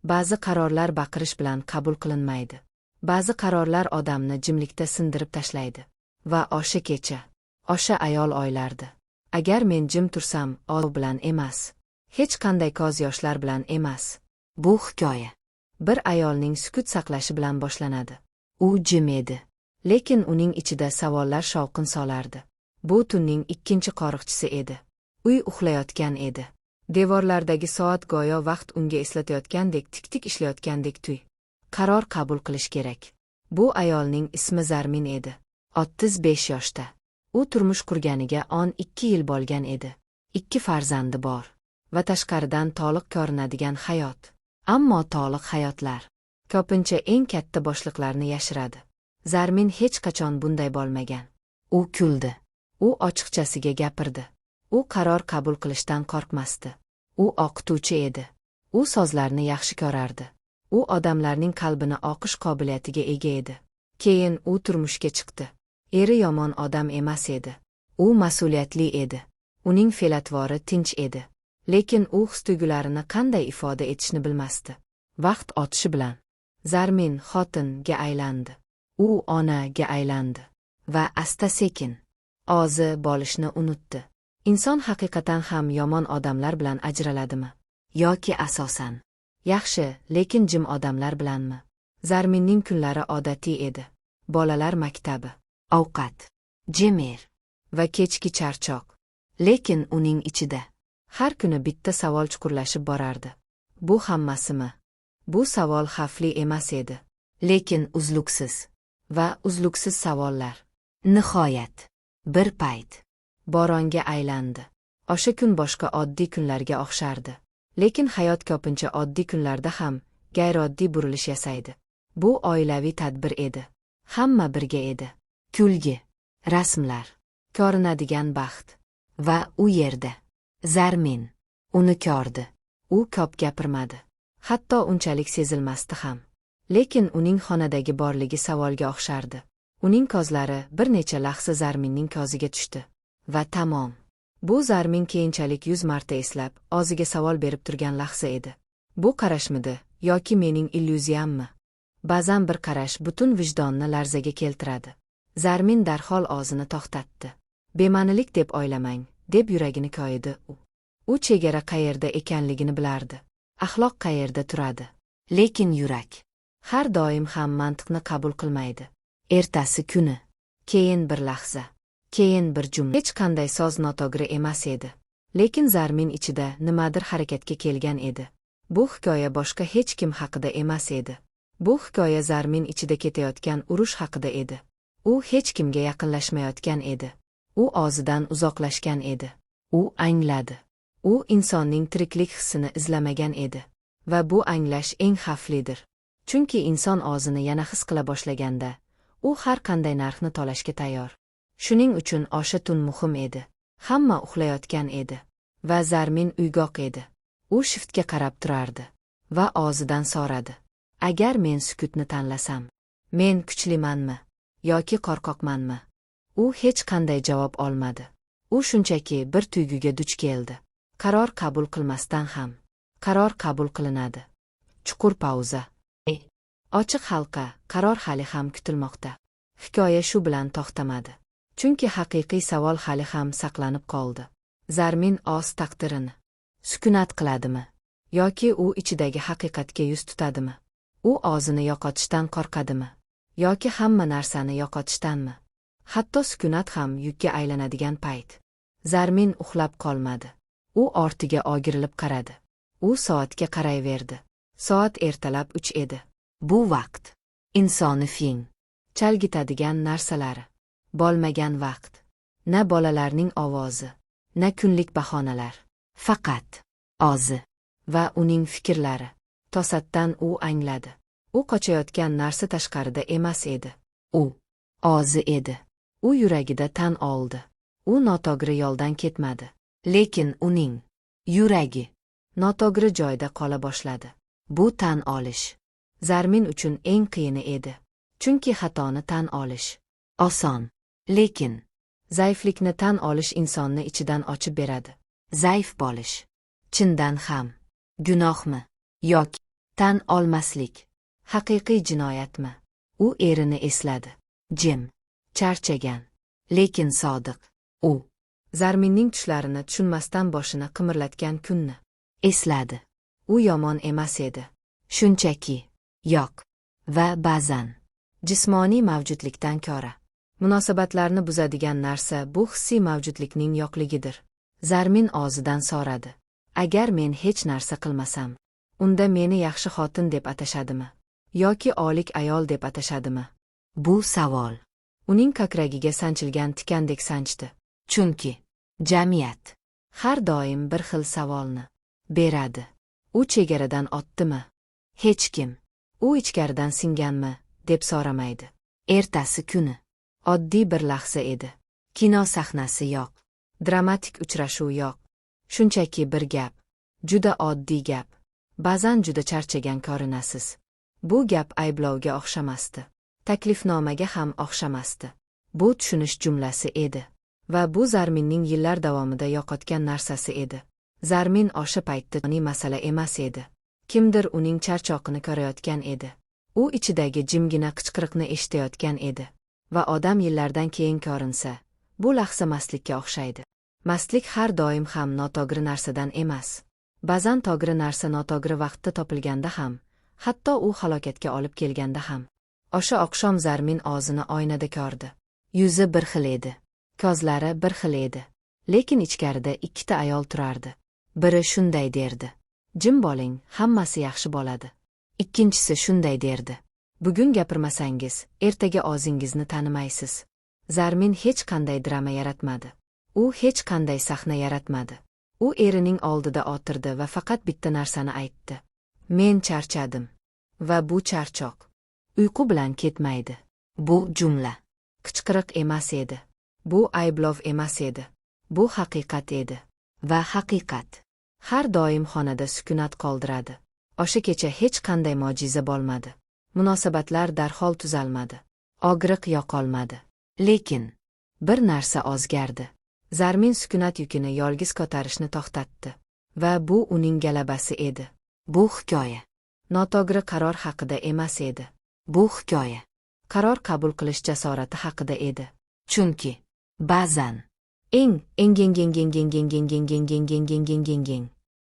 Ba'zi qarorlar baqirish bilan qabul qilinmaydi. Ba'zi qarorlar odamni jimlikda sindirib tashlaydi. Va o'sha kecha o'sha ayol o'ylardi: Agar men jim tursam, ol bilan emas. Hech qanday ko'z yoshlar bilan emas. Bu hikoya Bir ayolning sukut saqlashi bilan boshlanadi. U jim edi. Lekin uning ichida savollar shovqin solardi. Bu tunning ikkinchi qo'riqchisi edi. Uy uxlayotgan edi. Devorlardagi soat go'yo vaqt unga eslatayotgandek tik-tik ishlayotgandek tuy. Qaror qabul qilish kerak. Bu ayolning ismi Zarmin edi. 35 yoshda. U turmush qurganiga 12 yil bo'lgan edi. Ikki farzandi bor. Va tashqaridan to'liq ko'rinadigan hayot. Ammo to'liq hayotlar ko'pincha eng katta bo'shliqlarni yashiradi. Zarmin hech qachon bunday bo'lmagan. U kuldi. U ochiqchasiga gapirdi. U qaror qabul qilishdan qo'rqmasdi. U o'qituvchi edi. U so'zlarni yaxshi ko'rardi. U odamlarning qalbini o'qish qobiliyatiga ega edi. Keyin u turmushga chiqdi. Eri yomon odam emas edi. U mas'uliyatli edi. Uning fe'l-atvori tinch edi. Lekin u his-tuyg'ularini qanday ifoda etishni bilmasdi. Vaqt o'tishi bilan Zarmin xotinga aylandi. U onaga aylandi va asta-sekin o'zi bo'lishni unutdi. Inson haqiqatan ham yomon odamlar bilan ajraladimi? Yoki asosan Yaxshi, lekin jim odamlar bilanmi? Zarminning kunlari odatiy edi. Bolalar maktabi ovqat, jim er. Va kechki charchoq. Lekin uning ichida Har kuni bitta savol chuqurlashib borardi. Bu hammasimi? Bu savol xavfli emas edi. Lekin uzluksiz. Va uzluksiz savollar Nihoyat, bir payt bo'ronga aylandi. O'sha kun boshqa oddiy kunlarga o'xshardi. Lekin hayot ko'pincha oddiy kunlarda ham g'ayrioddiy burilish yasaydi. Bu oilaviy tadbir edi. Hamma birga edi. Kulgi, rasmlar Ko'rinadigan baxt. Va u yerda Zarmin uni ko'rdi. U ko'p gapirmadi. Hatto unchalik sezilmasdi ham. Lekin uning xonadagi borligi savolga o'xshardi. Uning ko'zlari bir necha lahza Zarminning ko'ziga tushdi. Va tamom. Bu Zarmin keyinchalik 100 marta eslab, o'ziga savol berib turgan lahza edi. Bu qarashmidi yoki mening illyuziyammi? Ba'zan bir qarash butun vijdonni larzaga keltiradi. Zarmin darhol o'zini to'xtatdi. Bema'nilik deb o'ylamang, deb yuragini koyidi u. U chegara qayerda ekanligini bilardi. Axloq qayerda turadi. Lekin yurak Har doim ham mantiqni qabul qilmaydi. Ertasi kuni Keyin bir lahza. Keyin bir jumla. Hech qanday so'z noto'g'ri emas edi. Lekin Zarmin ichida nimadir harakatga kelgan edi. Bu hikoya boshqa hech kim haqida emas edi. Bu hikoya Zarmin ichida ketayotgan urush haqida edi. U hech kimga yaqinlashmayotgan edi. U o'zidan uzoqlashgan edi. U angladi. U insonning tiriklik hissini izlamagan edi. Va bu anglash eng xavflidir. Chunki inson o'zini yana his qila boshlaganda, u har qanday narxni to'lashga tayyor. Shuning uchun o'sha tun muhim edi. Hamma uxlayotgan edi. Va Zarmin uyg'oq edi. U shiftga qarab turardi va o'zidan so'radi: Agar men sukutni tanlasam, men kuchlimanmi yoki qo'rqoqmanmi? U hech qanday javob olmadi. U shunchaki bir tuyg'uga duch keldi. Qaror qabul qilmasdan ham qaror qabul qilinadi. Chuqur pauza. Ochiq halqa, qaror hali ham kutilmoqda. Hikoya shu bilan to'xtamadi. Chunki haqiqiy savol hali ham saqlanib qoldi. Zarmin o'z taqdirini sukunat qiladimi yoki u ichidagi haqiqatga yuz tutadimi? U o'zini yo'qotishdan qo'rqadimi yoki hamma narsani yo'qotishdanmi? Hatto sukunat ham yukka aylanadigan payt. Zarmin uxlab qolmadi. U ortiga o'girilib qaradi. U soatga qarayverdi. Soat ertalab 3 edi. Bu vaqt insonni Chalgitadigan narsalari bo'lmagan vaqt. Na bolalarning ovozi, na kunlik bahonalar. Faqat o'zi va uning fikrlari. To'satdan u angladi. U qochayotgan narsa tashqarida emas edi. U o'zi edi. U yuragida tan oldi. U noto'g'ri yo'ldan ketmadi. Lekin uning yuragi noto'g'ri joyda qola boshladi. Bu tan olish Zarmin uchun eng qiyini edi. Chunki xatoni tan olish oson. Lekin zaiflikni tan olish insonni ichidan ochib beradi. Zaif bo'lish chindan ham gunohmi yoki Tan olmaslik. Haqiqiy jinoyatmi? U erini esladi. Jim. Charchagan. Lekin sodiq. U Zarminning tushlarini tushunmasdan boshini qimirlatgan kunni esladi. U yomon emas edi. Shunchaki yo'q. Va ba'zan jismoniy mavjudlikdan ko'ra munosabatlarni buzadigan narsa bu hissiy mavjudlikning yo'qligidir. Zarmin o'zidan so'radi. Agar men hech narsa qilmasam, unda meni yaxshi xotin deb atashadimi? Yoki o'lik ayol deb atashadimi? Bu savol uning ko'kragiga sanchilgan tikandek sanchdi. Chunki jamiyat har doim bir xil savolni beradi. U chegaradan o'tdimi? Hech kim U ichkaridan singanmi, deb so'ramaydi. Ertasi kuni oddiy bir lahza edi. Kino sahnasi yo'q. Dramatik uchrashuv yo'q. Shunchaki bir gap. Juda oddiy gap. Ba'zan juda charchagan ko'rinasiz. Bu gap ayblovga o'xshamasdi. Taklifnomaga ham o'xshamasdi. Bu tushunish jumlasi edi. Va bu Zarminning yillar davomida yo'qotgan narsasi edi. Zarmin o'sha paytda masala emas edi. Kimdir uning charchoqini ko'rayotgan edi. U ichidagi jimgina qichqiriqni eshitayotgan edi. Va odam yillardan keyin ko'rinsa, bu lahza mastlikka o'xshaydi. Mastlik har doim ham noto'g'ri narsadan emas. Ba'zan to'g'ri narsa noto'g'ri vaqtda topilganda ham, hatto u halokatga olib kelganda ham. O'sha oqshom Zarmin o'zini oynada ko'rdi. Yuzi bir xil edi. Ko'zlari bir xil edi. Lekin ichkarida ikkita ayol turardi. Biri shunday derdi. Jim bo'ling, hammasi yaxshi bo'ladi. Ikkinchisi shunday derdi. Bugun gapirmasangiz, ertaga o'zingizni tanimaysiz. Zarmin hech qanday drama yaratmadi. U hech qanday sahna yaratmadi. U erining oldida o'tirdi va faqat bitta narsani aytdi. Men charchadim. Va bu charchoq uyqu bilan ketmaydi. Bu jumla qichqiriq emas edi. Bu ayblov emas edi. Bu haqiqat edi. Va haqiqat har doim xonada sukunat qoldiradi. O'sha kecha hech qanday mo'jiza bo'lmadi. Munosabatlar darhol tuzalmadi. Og'riq yo'qolmadi. Lekin bir narsa o'zgardi. Zarmin sukunat yukini yolg'iz ko'tarishni to'xtatdi. Va bu uning g'alabasi edi. Bu hikoya noto'g'ri qaror haqida emas edi. Bu hikoya qaror qabul qilish jasorati haqida edi. Chunki ba'zan eng eng eng eng eng eng eng eng eng eng eng eng eng eng eng eng.